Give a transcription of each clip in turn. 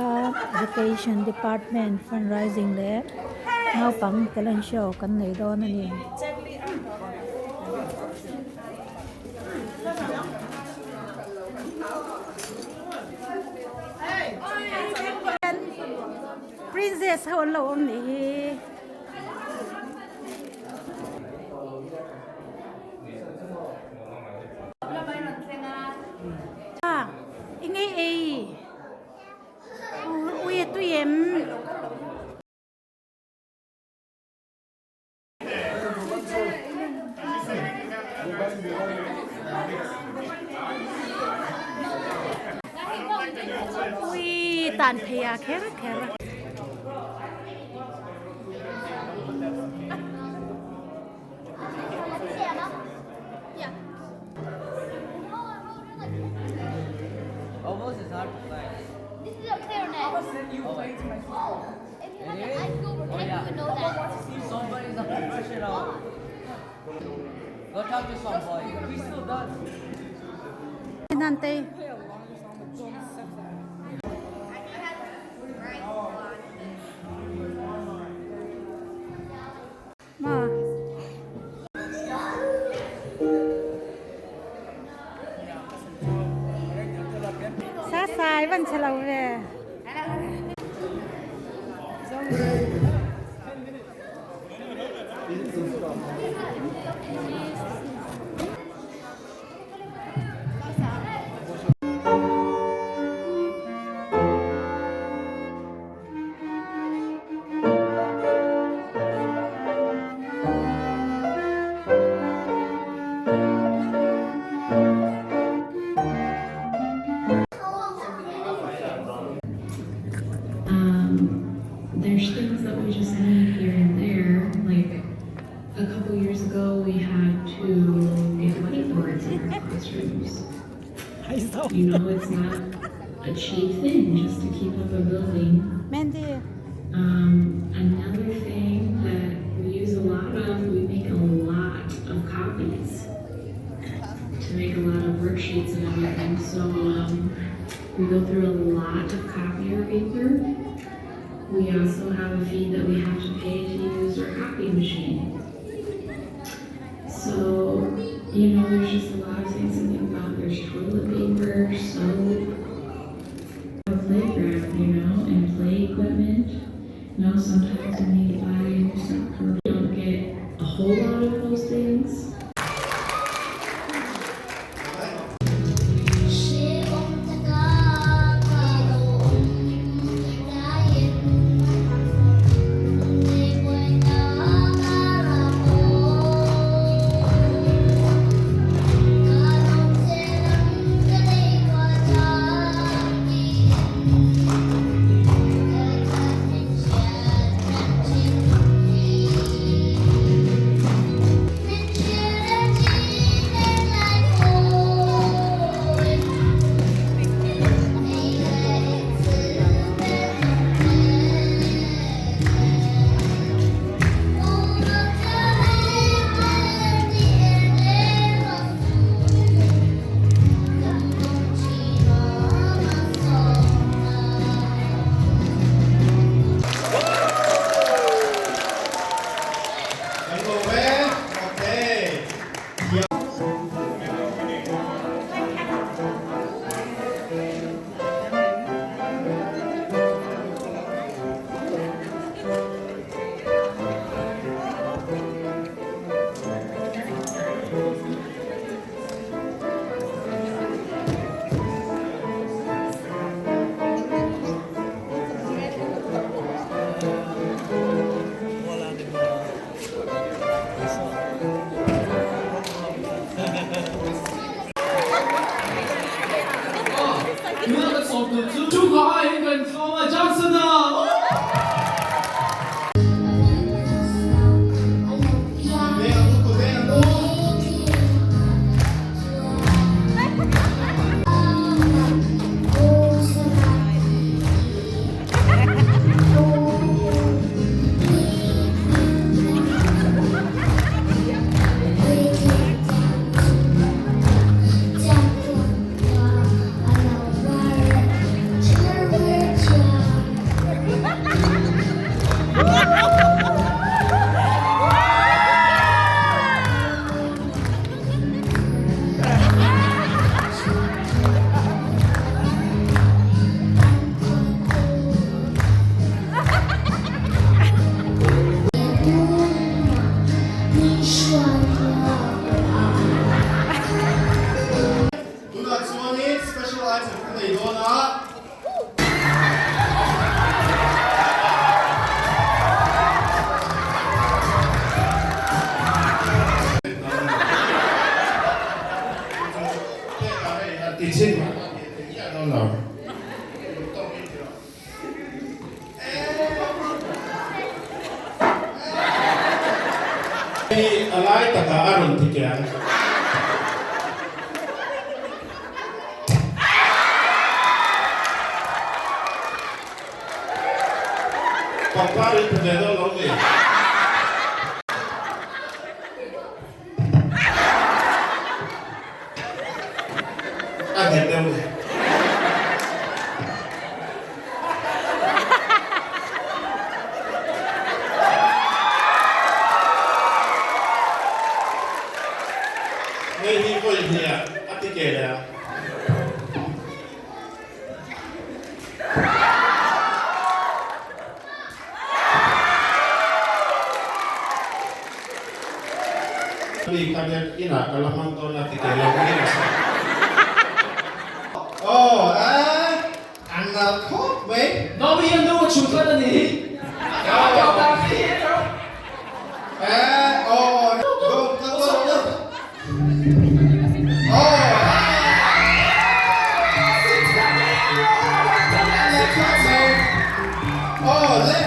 Education Department fundraising leh naupang talent show kan nei dawn a ni. Princess ho an lo awm nih hi. I ngei ei ui a tui em. Ui tan phei a kher kher. Almost is hard to find. This is a clarinet. If you have an IQ over 10, you would know that. Somebody's a professional. Go talk to somebody. We still done. Nante. Ma. Sa sai van chhe lo ve. Um, there's things that we just need here and there. Like a couple years ago, we had to get whiteboards in our classrooms. You know, it's not a cheap thing just to keep up a building. Mandy. Another thing that we use a lot of, we make a lot of copies to make a lot of worksheets and everything. So we go through a lot of copier paper. We also have a fee that we have to pay to use our copy machine. So, you know, there's just a lot of things to think about. There's toilet paper, soap, a playground, you know, and play equipment. You know, sometimes we need to buy new soccer. We don't get a whole lot of those things. Kan lawm e. Okay. Veng ang u, veng ang u. Ti chin mah la ti thei ngiah dawn lo. Duh tawk in ti rawh. Hi a lai takah a rawn ti kiang. Pangpar in pe ve dawn lo mi? A nghet deuh ni. Hei hi vawi hnih a ti ke leh a. Mi kha biak inah ka la hmang dawn a ti kei lo mai nasa. Aw a, an nal khawp mai. Nomi a nu a chhun tlat a ni hi. Ka kal dan hi he ro. A, aw, go, go, go, go. Aw, a. An nal khawp mai. Aw, le,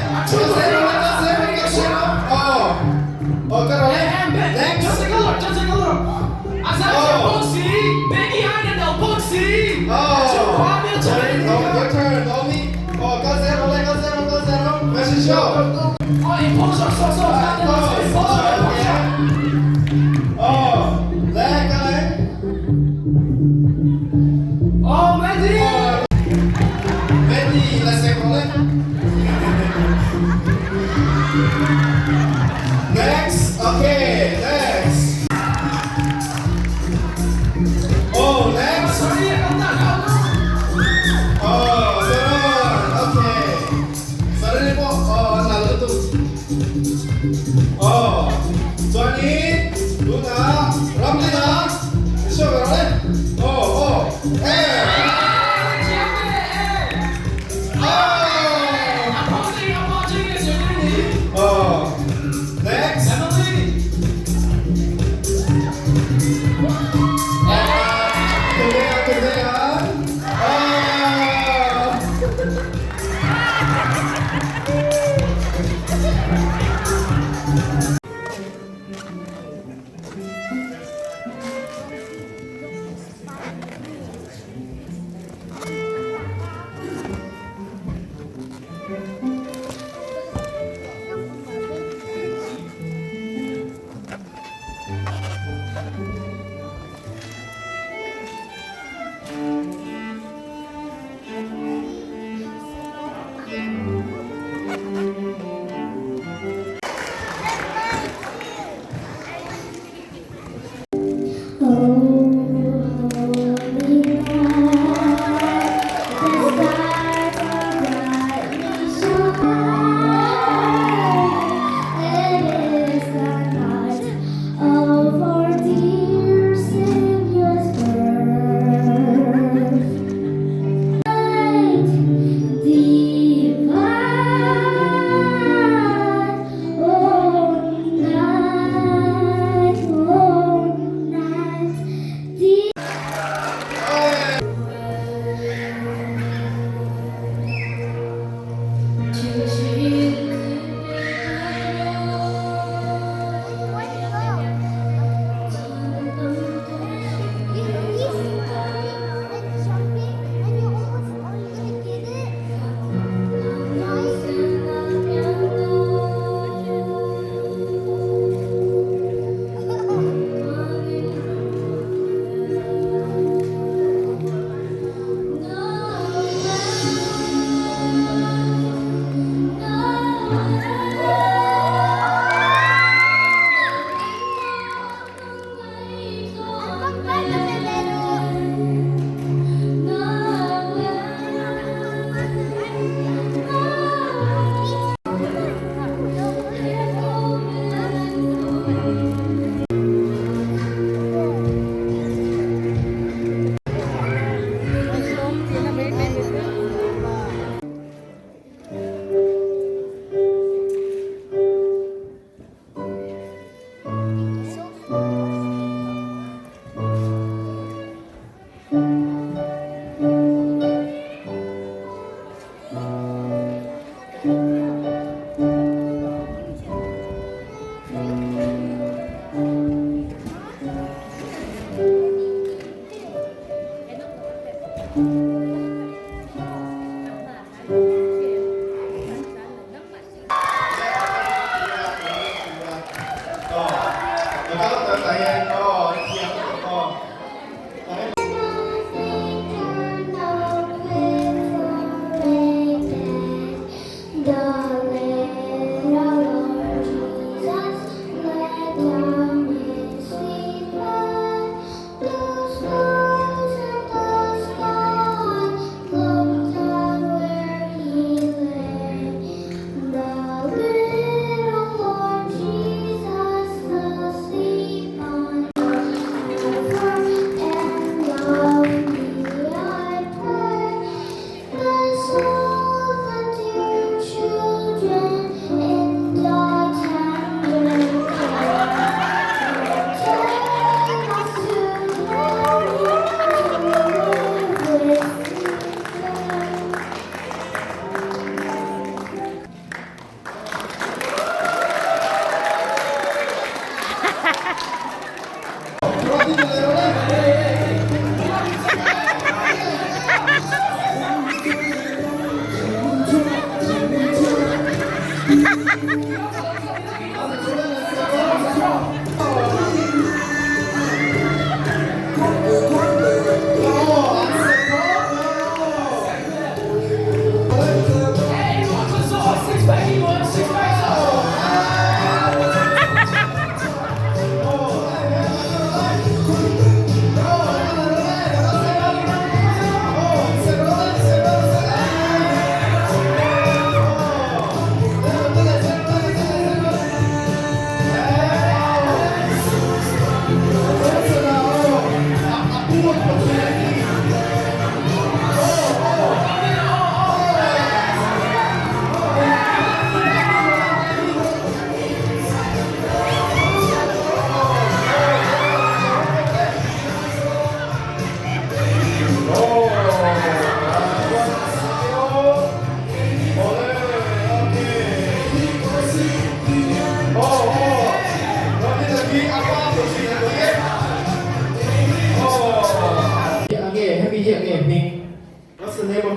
aw, ka rawh le. Next. Aw, your turn, Nomi. Aw, ka zero le, ka zero, ka zero. Messi show. Aw, le, ka le. Oh, Mandy! Mandy, la sek rawh le. Next, okay, next. Oh, next. Oh, Saron, okay. Saron pawh, oh, a nal lutuk. Oh, chuanin tunah Ramlina i show ve rawh le. Oh, oh, eh. Oh. Oh, next. Tunea, tunea. Oh.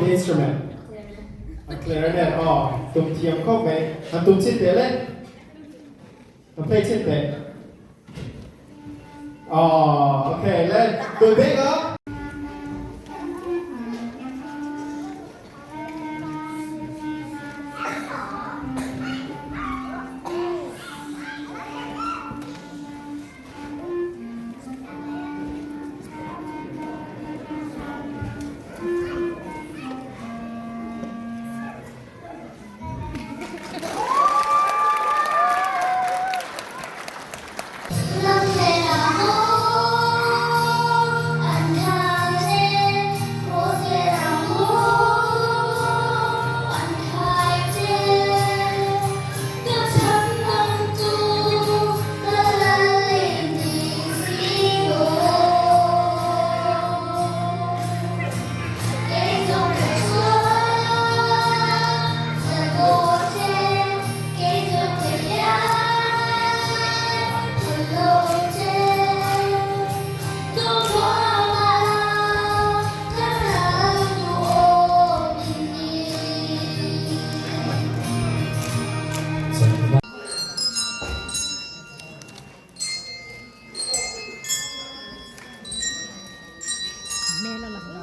play instrument? A clarinet. Aw, tum thiam khawp mai. Han tum chin teh le. Han play chin teh. Aw, okay le. Tun bik a. Hmel a lang lo.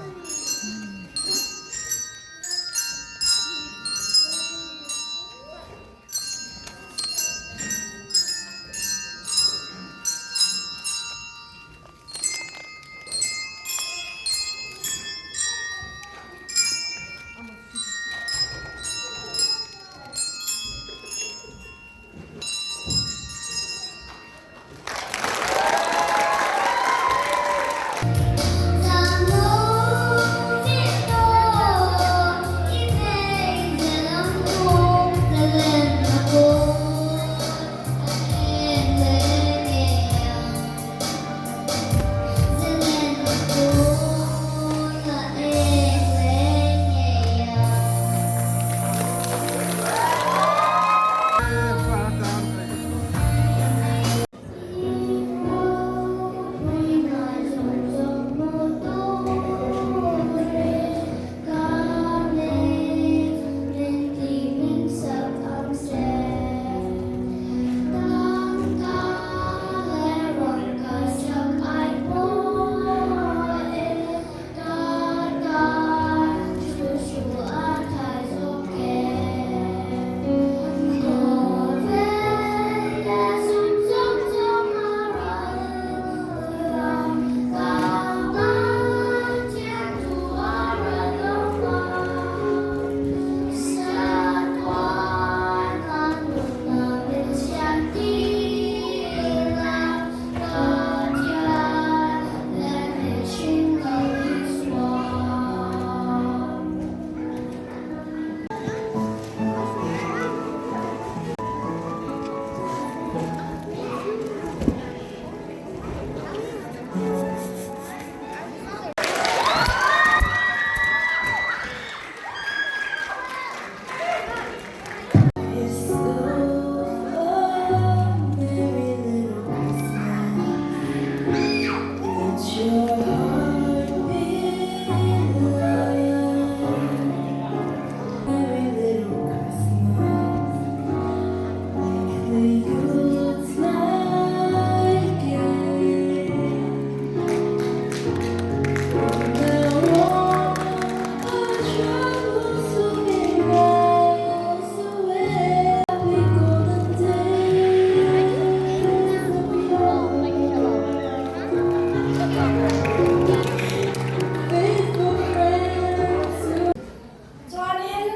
Chuanin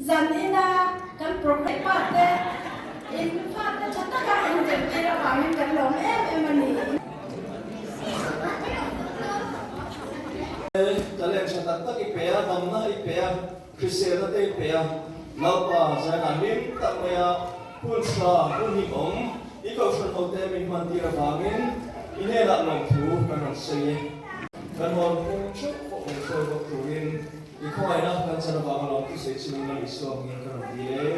zan ina kan program fate in fate tha taka in zirtir avangin kan lawm em em a ni. Talent tha tak tak i pe a, damna i pe a, hriselna te i pe a, Lalpa zainah hlim tak mai a, hun tha, hun himawm i kohhran hote min hman tir avangin i hnenah lawmthu kan rawn sawi e. Kan hawn phung theuh pawh min hruai bawk turin i khawngaihna kan chan avanga lawmthu sawi chungin Lal Isua hmingin ka rawn dil e.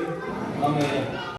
Amen.